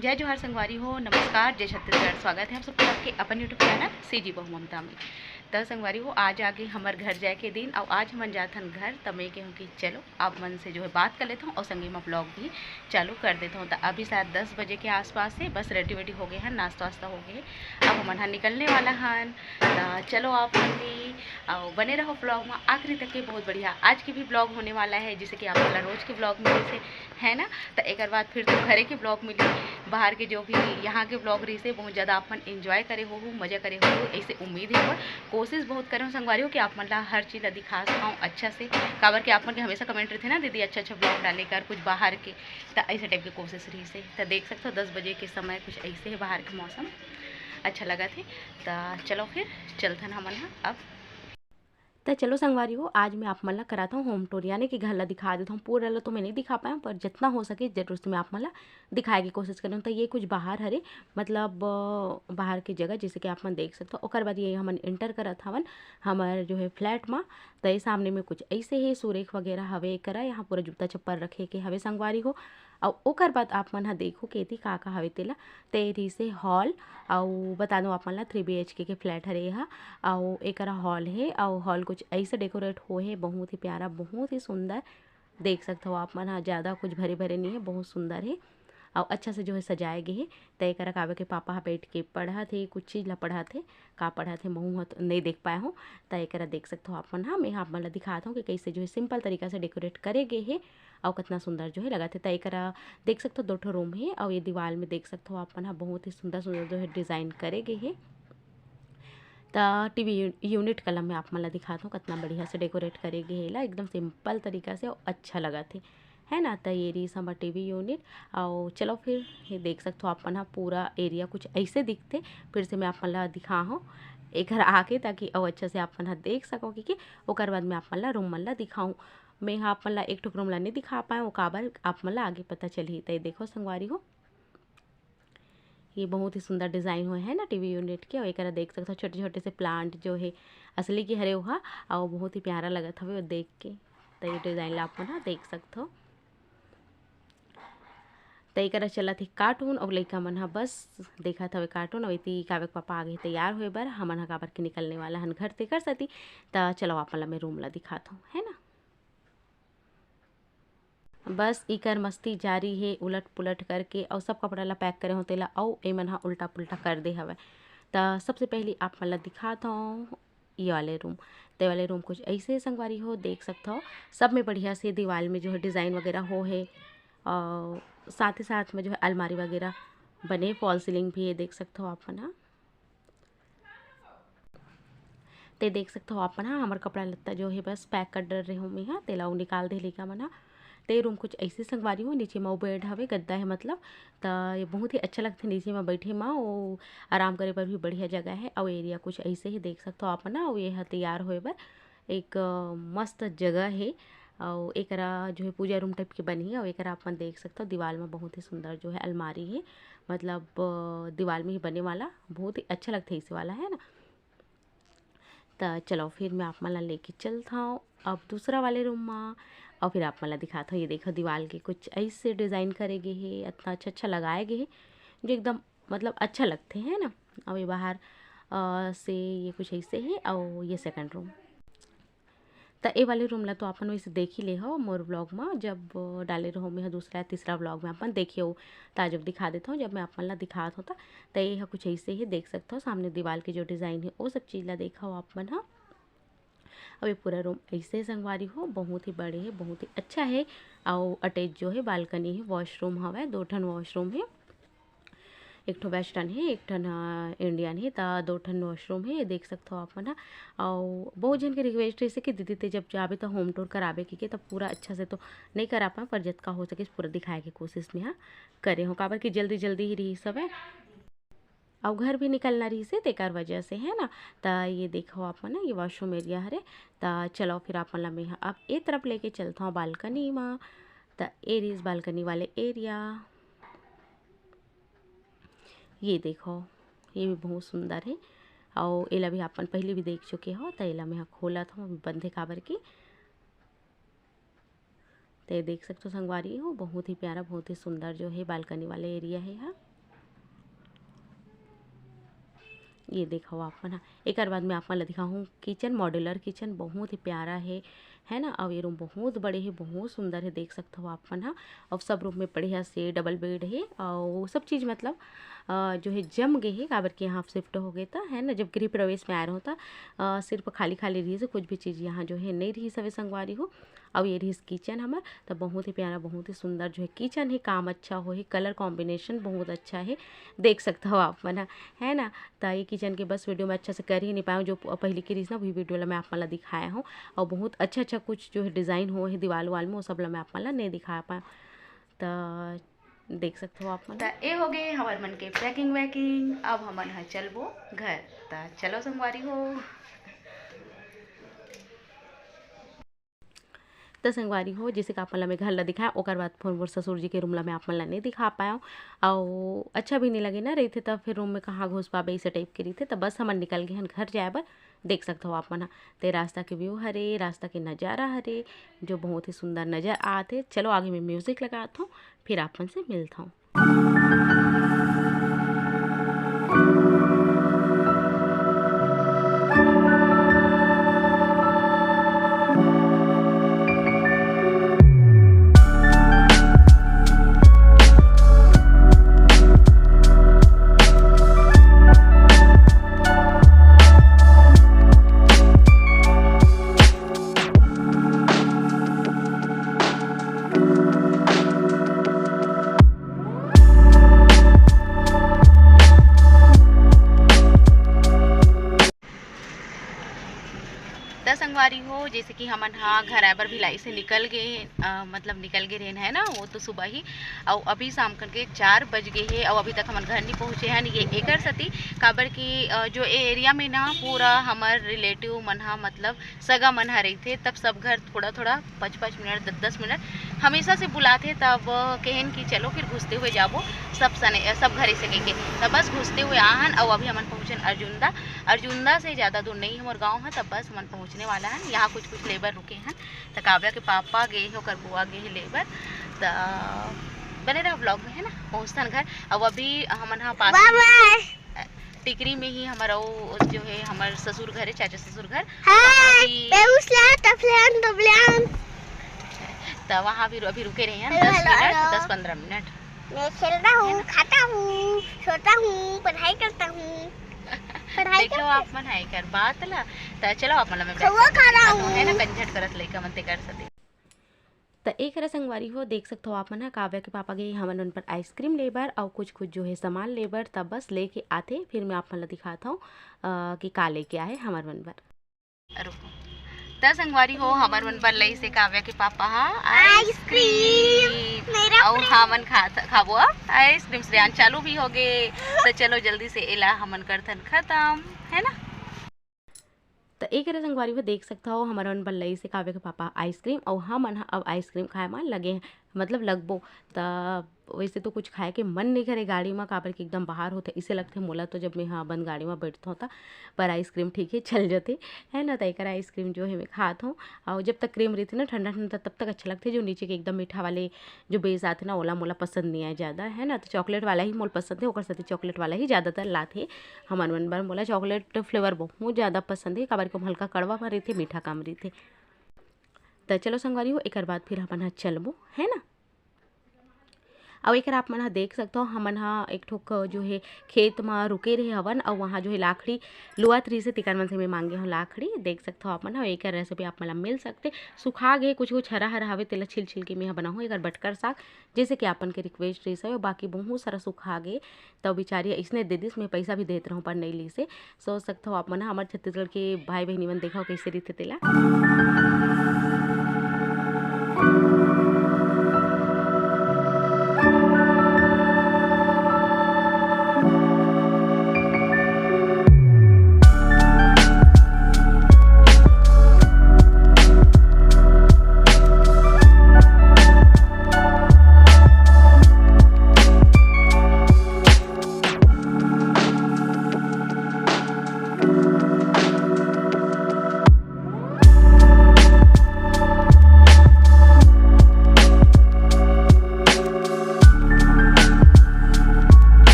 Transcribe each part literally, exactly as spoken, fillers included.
जय जोहार संगवारी हो, नमस्कार, जय छत्तीसगढ़। स्वागत है आप सबके आपके अपन YouTube चैनल सीजी बहू ममता में। त संगवारी हो, आज आगे हमर घर जाए के दिन, अउ आज हमन जाथन घर। त मैं कहूँ कि चलो आप मन से जो है बात कर लेता हूँ और संगे में ब्लॉग भी चालू कर देता हूँ। त अभी शायद दस बजे के आसपास है, बस रेडी वेडी हो गए हैं, नाश्ता वास्ता हो गए, अब हमन ह निकलने वाला हन। त चलो आप मन भी अउ बने रहो ब्लॉग में आखिरी तक के। बहुत बढ़िया आज के भी ब्लॉग होने वाला है, जैसे कि आप वाला रोज के ब्लॉग में से है ना। त एक बार फिर तो घरे के ब्लॉग मिली, बाहर के जो भी यहाँ के ब्लॉग रही से बहुत ज़्यादा आप मन एंजॉय करे हो, मज़ा करे हो, ऐसे उम्मीद है। और कोशिश बहुत करें संगवारी हो कि आप मन ला हर चीज़ ला दिखा सकाऊँ अच्छा से, काबर कि आप मन के हमेशा कमेंट रहते ना, दीदी अच्छा अच्छा ब्लॉग डाले कर कुछ बाहर के, त ऐसे टाइप के कोशिश रही से। त देख सकते हो दस बजे के समय कुछ ऐसे है, बाहर के मौसम अच्छा लगा थे। त चलो फिर चलथन हमन ह अब। त चलो संगवारी हो, आज मैं आप मन ला कराता हूँ होम टूर, यानी कि घर ला दिखा देता हूँ। पूरा ला तो मैं नहीं दिखा पाया हूँ, पर जितना हो सके जरूर से मैं आप मन ला दिखाए की कोशिश करूँ। त ये कुछ बाहर हरे, मतलब अ, बाहर के जगह, जैसे कि आप मन देख सकते हो। ओकर बाद ये हमन एंटर करत हवन हमर जो है फ्लैट मा। त ये सामने में कुछ ऐसे ही सुरेख वगैरह हवे करा, यहाँ पूरा जूता चप्पल रखे के हवे संगवारी हो। अउ ओकर बाद आप मन ह देखो कि एती का का हवे तेला। त ये रहिसे हॉल, अउ बता दो आप मन ला थ्री बी एच के के फ्लैट हरे एहा। अउ एकरा हॉल हे, अउ हॉल कुछ ऐसे डेकोरेट हो हे, बहुत ही प्यारा, बहुत ही सुंदर। देख सकत हो आप मन ह, ज़्यादा कुछ भरे भरे नहीं है, बहुत सुंदर है। अउ अच्छा से जो है सजाए गे हे। त एकरा काबर के पापा ह बैठ के पढ़त हे, कुछ चीज़ ला पढ़त हे। का पढ़त हे महू ह तो नहीं देख पाए हो। त एकरा देख सकत हो आप मन ह, मैं ह आप मन ला दिखात हूँ कि कैसे जो है सिंपल तरीका से डेकोरेट करे गे हे। अउ कितना सुंदर जो है लगत हे। त एकरा देख सकत हो दो ठो रूम हे, अउ ये दीवाल में देख सकत हो आप मन ह बहुत ही सुंदर सुंदर जो है डिज़ाइन करे गे हे। त टीवी यू-, यूनिट कलम में आप मन ला दिखात हूँ, कितना बढ़िया से डेकोरेट करे गे हे एला, एकदम सिंपल तरीका से अउ अच्छा लगत हे, है ना। त ये रहिस हमर टीवी यूनिट। अउ चलो फिर ये देख सकत हो आप मन ह, पूरा एरिया कुछ ऐसे दिखथे। फिर से मैं आप मन ला दिखा हूँ एकर आके, ताकि अउ अच्छा से आप मन ह देख सको, क्योंकि ओकर बाद मैं आप मन ला रूम मन ला दिखाऊँ। मैं ह आप मन ला एक ठो रूम ला नहीं दिखा पाए, वो काबर आप मन ला आगे पता चलही। त ये देखो संगवारी हो, ये बहुत ही सुंदर डिज़ाइन होए है ना टीवी यूनिट के। अउ एकरा देख सकत हो छोटे छोटे से प्लांट जो है असली के हरे ओहा, अउ बहुत ही प्यारा लगत हवे वो देख के। त ये डिज़ाइन ला आप मन ह देख सकत हो। त एकरा चलत हे कार्टून, अउ लइका मन ह बस देखत हवे कार्टून। अउ एती काव्य के पापा आगे तैयार होए बर, हमन ह काबर के निकलने वाला हन घर तेकर सेती। त चलो आप मन ला मैं रूम ला दिखात हूँ, है ना। बस इकर मस्ती जारी हे, उलट पुलट करके अउ सब कपड़ा ला पैक करे हों तेला, अउ एमन ह उल्टा पुल्टा कर दे हवय। त सबसे पहली आप मन ला दिखात हौं ये वाले रूम। त ये वाले रूम कुछ ऐसे संगवारी हो, देख सकत हो, सब में बढ़िया से दीवाल में जो है डिज़ाइन वगैरह हो हे, और साथ ही साथ में जो है अलमारी वगैरह बने, फॉल सीलिंग भी हे, देख सकत हो आप मन ह। ते देख सकत हो आप मन ह, हमर कपड़ा लत्ता जो हे बस पैक कर डर रहे हो मैं ह, तेला अउ निकाल दे लइका मन ह। ते रूम कुछ ऐसे संगवारी हो, नीचे म बेड हवे, गद्दा हे मतलब, त ये बहुत ही अच्छा लगथे नीचे म बैठे म, ओ आराम करे बर भी बढ़िया जगह हे। अउ एरिया कुछ ऐसे ही देख सकत हो आप मन ह। अउ ये ह तैयार होए बर एक अ, मस्त जगह हे। अउ एकरा जो है पूजा रूम टाइप के बनही, अउ एकरा आप मन देख सकत हो दीवाल म बहुत ही सुंदर जो है अलमारी हे, मतलब अ, दीवाल में ही बने वाला, बहुत ही अच्छा लगथे ऐसे वाला, है ना। त चलो फिर मैं आप मन ला लेके चलत हौं अब दूसरा वाले रूम म, अउ फिर आप मन ला दिखात हौं। ये देखो दीवाल के कुछ ऐसे डिज़ाइन करे गे हे, इतना अच्छा अच्छा लगाए गे हे जो एकदम मतलब अच्छा लगथे, है ना। अउ ये बाहर अ, से ये कुछ ऐसे हे, अउ ये सेकंड रूम। त ए वाले रूम ला तो आप मन वैसे देख ही ले हो मोर व्लॉग म, जब डाले रहो मैं ह दूसरा या तीसरा व्लॉग में आप मन देखे हो। त आज अब दिखा देत हौं, जब मैं आप मन ला दिखात हौं त, त ये ह कुछ ऐसे ही देख सकत हो, सामने दीवाल के जो डिज़ाइन हे ओ सब चीज़ ला देखा हो आप मन ह। अब ये पूरा रूम ऐसे संगवारी हो, बहुत ही बड़े हे, बहुत ही अच्छा हे। अउ अटैच जो हे बालकनी हे, वॉशरूम हवय, दो ठन वॉशरूम हे, एक ठो वेस्टर्न हे, एक ठन ह इंडियन हे, त दो ठन वॉशरूम हे, देख सकत हो आप मन ह। अउ बहुत झन के रिक्वेस्ट रहिसे कि दीदी ते जब जाबे त होम टूर कराबे कहिके, त पूरा अच्छा से तो नइ करा पाए, पर जतका हो सके पूरा दिखाए के कोशिश में ह करे हो, काबर कि जल्दी जल्दी ही रहिस हवय। अउ घर भी निकलना रहिसे तेकर वजह से, है ना। त ये देखो आप मन, ये वॉशरूम एरिया हरे। त चलो फिर आप मन ला मैं ह अब ए तरफ लेके चलत हौं बालकनी म। त ए रहिस बालकनी वाले एरिया। ये देखो, ये भी बहुत सुंदर हे। अउ एला भी आप मन पहले भी देख चुके हो, त एला मैं ह खोलत हौं, अभी बंद हे काबर कि। त ये देख सकत हो संगवारी हो, बहुत ही प्यारा, बहुत ही सुंदर जो हे बालकनी वाले एरिया हे हा। ये देखो आप मन ह। एकर बाद में आप मन ला दिखाहूँ किचन, मॉड्यूलर किचन, बहुत ही प्यारा हे, है ना। अउ ये रूम बहुत बड़े हे, बहुत सुंदर हे, देख सकत हो आप मन ह। अउ सब रूम में बढ़िया से डबल बेड हे, अउ सब चीज़ मतलब अ, जो हे जम गे हे, काबर कि यहाँ शिफ्ट हो गए त, है ना। जब गृह प्रवेश में आए रहो त अ, सिर्फ खाली खाली रहिस, कुछ भी चीज़ यहाँ जो हे नहीं रहिस हवे संगवारी हो। अउ ये रहिस किचन हमर, त बहुत ही प्यारा, बहुत ही सुंदर जो हे किचन हे। काम अच्छा हो हे, कलर कॉम्बिनेशन बहुत अच्छा हे, देख सकत हो आप मन ह, है ना। त ये किचन के बस वीडियो में अच्छा से कर ही नहीं पाए, जो प-, पहले की रहिस ना, वही वीडियो ला मैं आप मन ला दिखाया हूँ। और बहुत अच्छा अच्छा कुछ जो है डिज़ाइन हो है दीवाल वाल में, वो सब ला मैं आप मन ला नहीं दिखा पाए। त देख सकत हो आप मन। त ए हो गए हमर मन के पैकिंग वैकिंग। अब हमन ह चलबो घर। त चलो संगवारी हो। त संगवारी हो, जैसे कि आप मन ला मैं घर ला दिखाएं, ओकर बाद फिर मोर ससुर जी के रूम ला मैं आप मन ला नहीं दिखा पाएंव। अउ अच्छा भी नहीं लगे ना रहिथे, त फिर रूम में कहाँ घुस पाबे, इसे टाइप के रहिथे। त बस हमन निकल गए हन घर जाए बर। देख सकत हो आप मन ह, ते रास्ता के व्यू हरे, रास्ता के नज़ारा हरे, जो बहुत ही सुंदर नज़र आत हे। चलो आगे में म्यूजिक लगात हूँ, फिर आप मन से मिलत हूँ। त संगवारी हो, जैसे कि हमन हा घर आए बर भिलाई से निकल गए, अ, मतलब निकल गए रहेन, है ना, वो तो सुबह ही। अउ अभी शाम करके चार बज गए हे, अउ अभी तक हमन घर नहीं पहुँचे हन। ये एकर सती, काबर कि, अ, जो ए एरिया में ना पूरा हमर रिलेटिव मन हा, मतलब सगा मन हा रहिथे, तब सब घर थोड़ा थोड़ा पाँच पाँच मिनट, दस दस मिनट हमेशा से बुलाथे। तब कहेन कि चलो फिर घुसते हुए जाबो सब सने, सब घरे से कहिके। तब बस घुसते हुए आहन, अउ अभी हमन पहुँचन अर्जुंदा। अर्जुंदा से ज़्यादा दूर नहीं हमर गाँव है, तब बस हमन पहुँचने वाला हन। यहाँ कुछ कुछ लेबर रुके हन, त काव्या के पापा गे हे, ओकर बुआ गे हे लेबर। त बने रहा व्लॉग में, है ना, पहुँचथन घर। अब अभी हमन हा पास में, अ, टिकरी में ही हमर, अउ जो है हमर ससुर घर है, चाचा ससुर घर। हाँ, अभी मैं उसला तफलान तबलान। त वहाँ भी रु-, अभी रुके रहे हैं हेलो, दस हेलो, मिनट, हेलो। दस पन्द्रह मिनट। मैं खेलता हूँ, है ना? खाता हूँ, सोता हूँ, पढ़ाई करता हूँ। पढ़ाई देख लो करता आप मन है कर बात ला। त चलो आप मन ला मैं खवा बैठ खा रहा हूँ। है ना, कंझट करत लइका मन ते कर सके। त एक हरा संगवारी हो, देख सकत हो आप मन ह, काव्या के पापा गे हमन मन पर आइसक्रीम लेबर अउ कुछ कुछ जो है सामान लेबर, त बस लेके आथे, फिर मैं आप मन ला दिखात हूँ, अ, कि का लेके आए हमर मन बर। रुको। त संगवारी हो, हमर मन बर लई से काव्या के पापा हा आइसक्रीम। आइसक्रीम। मेरा अउ प्रिय। हमन खा, खाबो अब आइसक्रीम। श्रेयान चालू भी हो गे। त चलो जल्दी से एला हमन करथन खत्म, है ना? त एक हरा संगवारी हो, देख सकत हो, हमर मन बर लई से काव्या के पापा आइसक्रीम, अउ हमन ह अब आइसक्रीम खाए म लगे हैं, मतलब लगबो। त वैसे तो कुछ खाए के मन नहीं करे गाड़ी म, काबर कि एकदम बाहर होथे, इसे लगथे मोला तो जब मैं ह बंद गाड़ी म बैठथों त, पर आइसक्रीम ठीक है चल जथे, है ना। त एकर आइसक्रीम जो है मैं खात हूँ, अउ जब तक क्रीम रहिथे ना ठंडा ठंडा, तब तक अच्छा लगथे। जो नीचे के एकदम मीठा वाले जो बेस आथे ना, ओला मोला पसंद नहीं आए ज़्यादा, है ना। तो चॉकलेट वाला ही मोला पसंद है, ओकर साथे चॉकलेट वाला ही ज़्यादातर लाथे हमन मन बर। मोला चॉकलेट फ्लेवर बहुत ज़्यादा पसंद है, काबर कि ओमा हल्का कड़वा भर रहिथे, मीठा कम रहिथे। त चलो संगवारी हो, एकर बाद फिर हमन ह चलबो, है ना। अउ एकर आप मन ह देख सकथव, हमन ह एक ठोक जो है खेत म रुके रहे हवन, अउ वहाँ जो है लाखड़ी लुआत रहिसे, तेकर मन से मैं मांगे हूँ लाखड़ी। देख सकथव आप मन ह, एकर रेसिपी आप मन ला मिल सकथे। सुखा गे, कुछ कुछ हरा हरा हवे, तेला छिल छिल के मैं ह बनाहूँ एकर बटकर साग, जैसे कि आपन के रिक्वेस्ट रहिस हवे। बाकी बहुत सारा सुखा गे, त बिचारी अइसने दे दिस, मैं पैसा भी देत रहूँ पर नहीं लीसे। सोच सकथव आप मन ह, हमर छत्तीसगढ़ के भाई बहिनी मन देखव कइसे रहिथे तेला।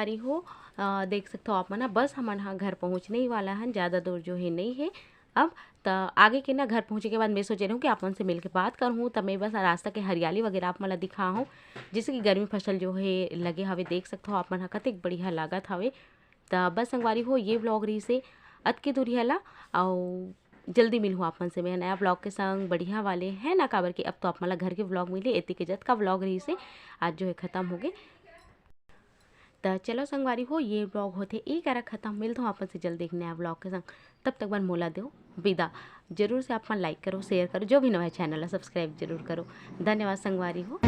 रही हो, अ, देख सकते हो आप मन ह, बस हमन ह घर पहुँचने ही वाला हन, ज़्यादा दूर जो है नहीं है। अब त आगे के ना घर पहुँचे के बाद मैं सोचे रहूँ कि आप मन से मिलके बात करहूँ, त मैं बस रास्ता के हरियाली वगैरह आप मन ला दिखाहूँ, जैसे कि गर्मी फसल जो है लगे हवे, देख सकते हो आप मन ह कतेक बढ़िया लागत हवे। त बस संगवारी हो, ये vlog रहिसे अतके दूरिहा ला, अउ जल्दी मिलहूँ आप मन से मैं नया vlog के संग बढ़िया वाले, है ना, काबर कि अब तो आप मन ला घर के vlog मिले, एती के जतका vlog रहिसे आज जो है खत्म होगे। त चलो संगवारी हो, ये vlog होथे ए करा खत्म, मिलत हूँ आप मन से जल्दी एक नया vlog के संग। तब तक बर मोला देव विदा। जरूर से आप मन like करो, share करो, जो भी नवा channel है subscribe जरूर करो। धन्यवाद संगवारी हो।